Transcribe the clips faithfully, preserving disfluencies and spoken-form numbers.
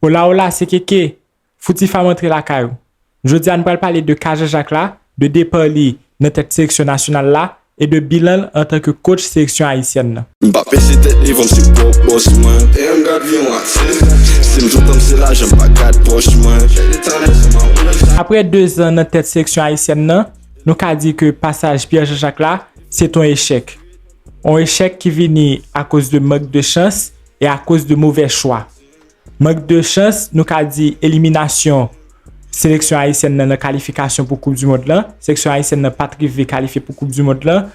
Ola ola, se Keke. Fouti Fam antre lakay ou. Jodi a, nou pral pale de ka Jean-Jacques la, de depa li nan tèt seleksyon nasyonal la, e de bilan l antanke coach seleksyon ayisyèn nan. M pa pèse tèt devan m, se pwòp bòs mwen. Damn, gad vyon atis. Si m jwenn tan m se lajan, m pa gad pòch mwen. Apre de zan nan tèt seleksyon ayisyèn nan, nou ka di ke pasaj Pierre Jean-Jacques la, se t on echèk. On echèk ki vini akoz de mank de chans e akoz de movè chwa. Mank de chans, nou ka di eliminasyon seleksyon ayisyèn nan nan kalifikasyon pou koup di mond lan. Seleksyon ayisyèn nan pa t rive kalifye pou koup di mond lan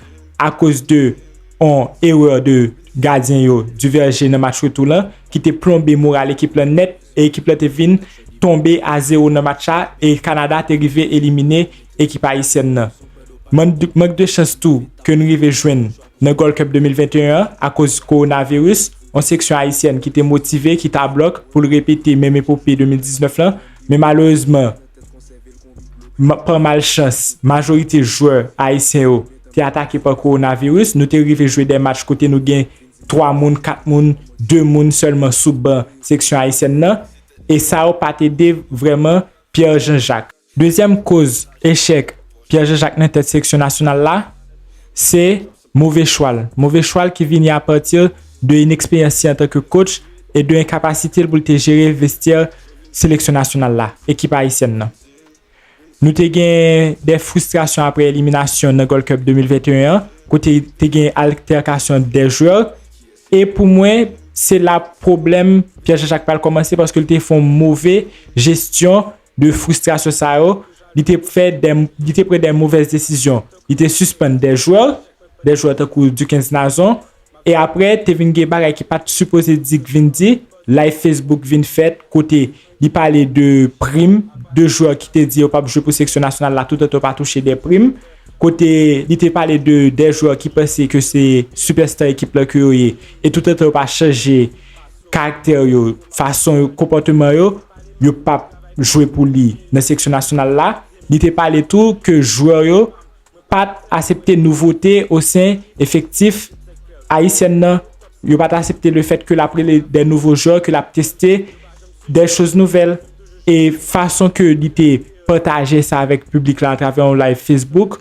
akoz de on erè de gadyen yo, Duverger, nan match retou lan, ki te plonbe moral ekip lan nèt, e ekip lan te vin tonbe a zewo nan match la, e Kanada te rive elimine ekip ayisyèn nan. Mank de, mank de chans tou ke n rive jwenn nan Gold Cup de mil venteyen an akoz kowonaviris, on seleksyon ayisyèn ki te motive, ki ta blòk pou l repete menm epope de mil diznèf lan, men malerezman, ma-, pa malchans, majorite jwè ayisyen yo te atake pa kowonaviris. Nou te rive jwe de match kote nou gen twa moun, kat moun, de moun sèlman sou ban seleksyon ayisyèn nan, e sa yo pa t ede vrèman Pierre Jean-Jacques. Dezyèm koz echèk Pierre Jean-Jacques nan tèt seleksyon nasyonal la, se move chwa l. Move chwa l ki vini apati de ineksperyans li antanke coach e de enkapasite l pou l te jere vestyè seleksyon nasyonal la, ekip ayisyèn nan. Nou te gen de fristrasyon apre eliminasyon nan Gold Cup de mil venteyen an, kote te gen altèkasyon de jwè. E pou mwen, se la pwoblèm Pierre Jean-Jacques pral kòmanse, paske l te fè yon move jesyon de fristrasyon sa yo. Li te fè de, li te pran de movèz desizyon. Li te sispann de jwè, de jwè tankou Duckens Nazon. E apre, te vin gen bagay ki pa t sipoze di k vin di. Live Facebook vin fèt, kote li pale de prim, de jwè ki te di yo p ap jwe pou seleksyon nasyonal la, toutotan yo pa touche de prim. Kote li te pale de, de jwè ki panse ke se sipèsta ekip lan ke yo ye, e toutotan yo pa chanje karaktè yo, fason yo, konpòteman yo, yo p ap jwe pou li nan seleksyon nasyonal la. Li te pale tou ke jwè yo pa t aksepte nouvote o sen efektif ayisyèn nan. Yo pa t aksepte le fèt ke l ap rele de nouvo jwè, ke l ap teste de choz nouvèl. E fason ke li te pataje sa avèk piblik la atravè yon live Facebook,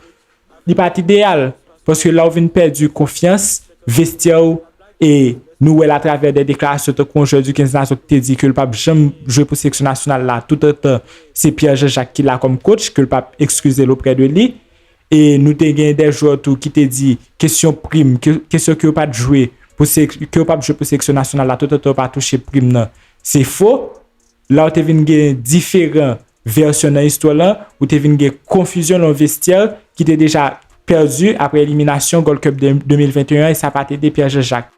li pa t ideyal. Paske la w vin pèdi konfyans vestyè w, e nou wè l atravè de deklarasyon tankou yon jwè Duckens Nazon ki te di ke l p ap janm jwe pou seleksyon nasyonal la, toutotan se Pierre Jean-Jacques ki la kòm coach, ke l p ap eskize l oprè de li. E nou te gen de jwè tou ki te di kesyon prim, ke, kesyon ke yo pa t jwe pou selek-, ke yo p ap jwe pou seleksyon nasyonal la, toutotan yo pa touche prim nan, se fo. La w te vin gen diferan vèsyon nan istwa lan, ou te vin gen konfizyon nan yon vestyè ki te deja pèdi apre eliminasyon Gold Cup de, de mil venteyen an, e sa pa t ede Pierre Jean-Jacques.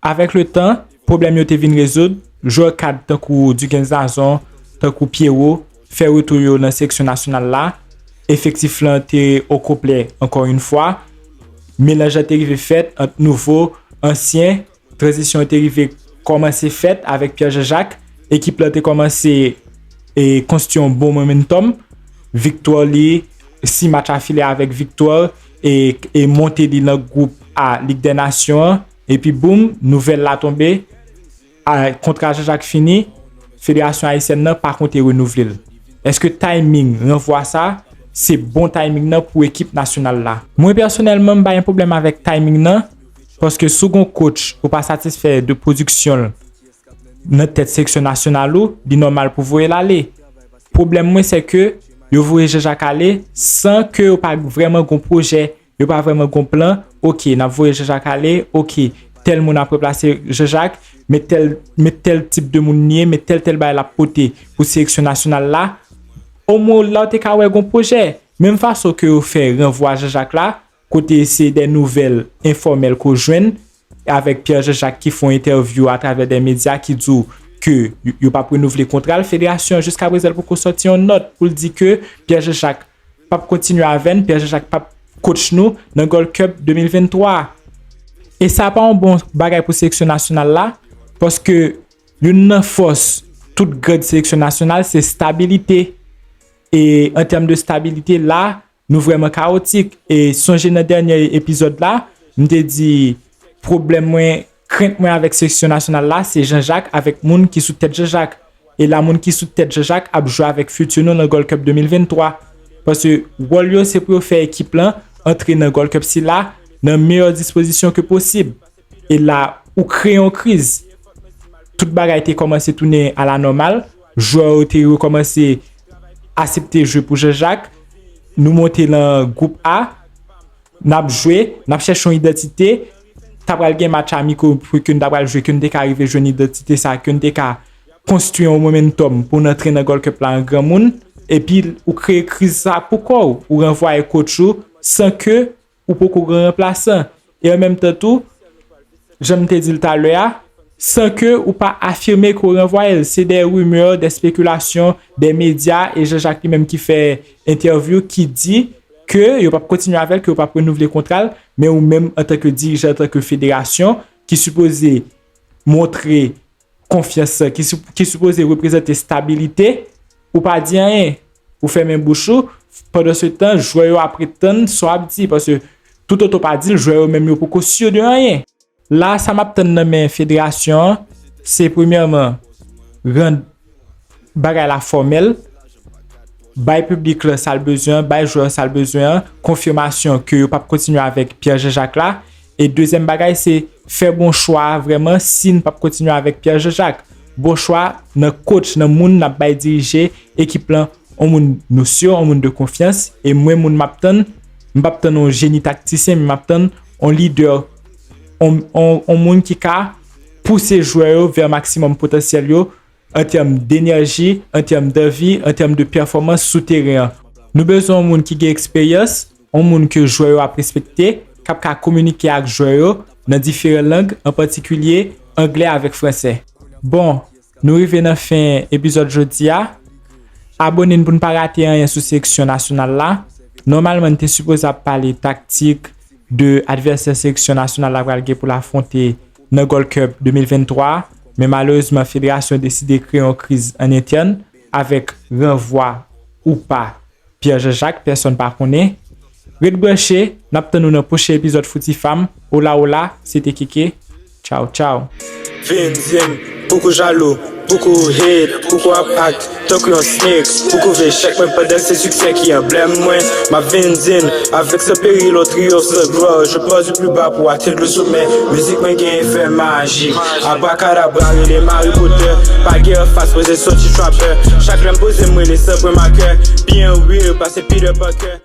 Avèk le tan, pwoblèm yo te vin rezoud, jwè kad tankou Duckens Nazon, tankou Pierrot, fè retou yo nan seleksyon nasyonal la, efektif lan te o konplè ankò yon fwa, melanj lan te rive fèt ant nouvo, ansyen, tranzisyon an te rive kòmanse fèt avèk Pierre Jean-Jacques, ekip lan te kòmanse e konstwi yon bon momentum, viktwa li, sis match afile avèk viktwa, e, e monte li nan gwoup A Lig dè Nasyon an, epi boum, nouvèl la tonbe, a, kontra Jean-Jacques fini, federasyon ayisyèn nan pa konte renouvle l. Èske timing ranvwa sa, se bon timing nan pou ekip nasyonal la? Mwen pèsonèlman, m pa gen pwoblèm avèk timing nan, paske si w gon coach ou pa satisfè de pwodiksyon l nan tèt seleksyon nasyonal ou, li nòmal pou voye l ale. Pwoblèm mwen, se ke yo voye Jean-Jacques ale san ke yo pa vrèman gon pwojè, yo pa vrèman gon plan. Oke, n ap voye Jean-Jacques ale, oke, tèl moun ap ranplase Jean-Jacques, men tèl, men tèl tip de moun li ye, men tèl, tèl bagay l ap pote pou seleksyon nasyonal la. Omwen la, w te ka wè gon pwojè. Menm fason ke yo fè ranvwa Jean-Jacques la, kote se de nouvèl enfòmèl ke w jwenn, avèk Pierre Jean-Jacques ki fè yon entèvyou atravè de medya ki di w ke yo, yo p ap renouvle kontra l, federasyon an jiskaprezan l poko sòti yon nòt pou l di ke Pierre Jean-Jacques p ap kontinye avè n, Pierre Jean-Jacques p ap coach nou nan Gold Cup de mil venntwa. E sa pa yon bon bagay pou seleksyon nasyonal la, paske youn nan fòs tout grand seleksyon nasyonal se stabilite. E an tèm de stabilite la, nou vrèman kawotik. E sonje nan dènye epizòd la, m te di pwoblèm mwen, krent mwen avèk seleksyon nasyonal la, se Jean-Jacques avèk moun ki sou tèt Jean-Jacques. E la moun ki sou tèt Jean-Jacques ap jwe avèk fiti nou nan Gold Cup de mil venntwa. Paske wòl yo se pou yo fè ekip lan antre nan Gold Cup sila nan meyè dispozisyon ke posib. E la, ou kreye yon kriz. Tout bagay te kòmanse tounen alanòmal. Jwè yo te rekòmanse asepte jwe pou Jean-Jacques. Nou monte nan gwoup A. N ap jwe, n ap chèche yon idantite. Ta pral gen match amiko pou ke n ta pral jwe, ke n te ka rive jwenn idantite sa, ke n te ka konstwi yon momentum pou n antre nan Gold Cup la an granmoun. Epi ou kreye kriz sa pou kò w. Ou ranvwaye coach ou san ke ou poko gen ranplasan. E an menm tan tou, jan m te di l talè a, san ke ou pa afime ke w ranvwaye l. Se de rimè, de spekilasyon, de medya, e Jean-Jacques li menm ki fè entèvyou, ki di ke yo p ap kontinye avè l, ke yo p ap renouvle kontra l, men ou menm antanke dirijan, antanke federasyon, ki sipoze montre konfyans, ki, sou- ki sipoze reprezante stabilite, ou pa di anyen. Ou fèmen bouch ou, pandan se tan, jwè yo ap ret tann sa w ap di, paske toutotan w pa di l, jwè yo menm yo poko si de anyen. La, sa m ap tann nan men federasyon an, se premyèman, rann bagay la fòmèl, bay piblik la sa l bezwen an, bay jwè yo sa l bezwen an, konfimasyon ke yo p ap kontinye avèk Pierre Jean-Jacques la. E dezyèm bagay, se fè bon chwa a vrèman si n p ap kontinye avèk Pierre Jean-Jacques. Bon chwa nan coach, nan moun n ap bay dirije ekip lan, yon moun nou si, yon moun de konfyans. E mwen, moun m ap tann, m p ap tann yon jeni taktisyen, men m ap tann yon lidè, yon, yon, yon moun ki ka pouse jwè yo vè maksimòm potansyèl yo, an tèm denèji, an tèm danvi, an tèm de pèfòmans sou teren an. Nou bezwen yon moun ki gen eksperyans, yon moun ke jwè yo ap respekte, k ap ka kominike ak jwè yo nan diferan lang, an patikilye anglè avèk fransè. Bon, nou rive nan fen epizòd jodi a. Abone n pou n pa rate anyen sou seleksyon nasyonal la. Nòmalman, n te sipoze ap pale taktik de advèsè seleksyon nasyonal la pral gen pou l afwonte nan Gold Cup de mil venntwa, men malerezman, federasyon deside kreye yon kriz an entèn avèk ranvwa ou pa Pierre Jean-Jacques, pèsonn pa konnen. Ret branche, n ap tann nou nan pwochen epizòd Fouti Fam. Ola ola, se te Keke. Tchaw, tchaw. Vin di m, pouki w jalou, pouki w hate, pouki w ap act tankou yon snake, pouki w vle echèk mwen pandan se siksè ki anblèm mwen. M ap vin di n, avec ce péril, on triomphe sans gloire, je pars du plus bas pour atteindre le sommet. Mizik mwen gen efè majik, abrakadabra rele m Harry Potter. Pa gen anfas, poze soti trapper. Chak lè m poze m rele san pran makè. Byen real, pase Peter Parker.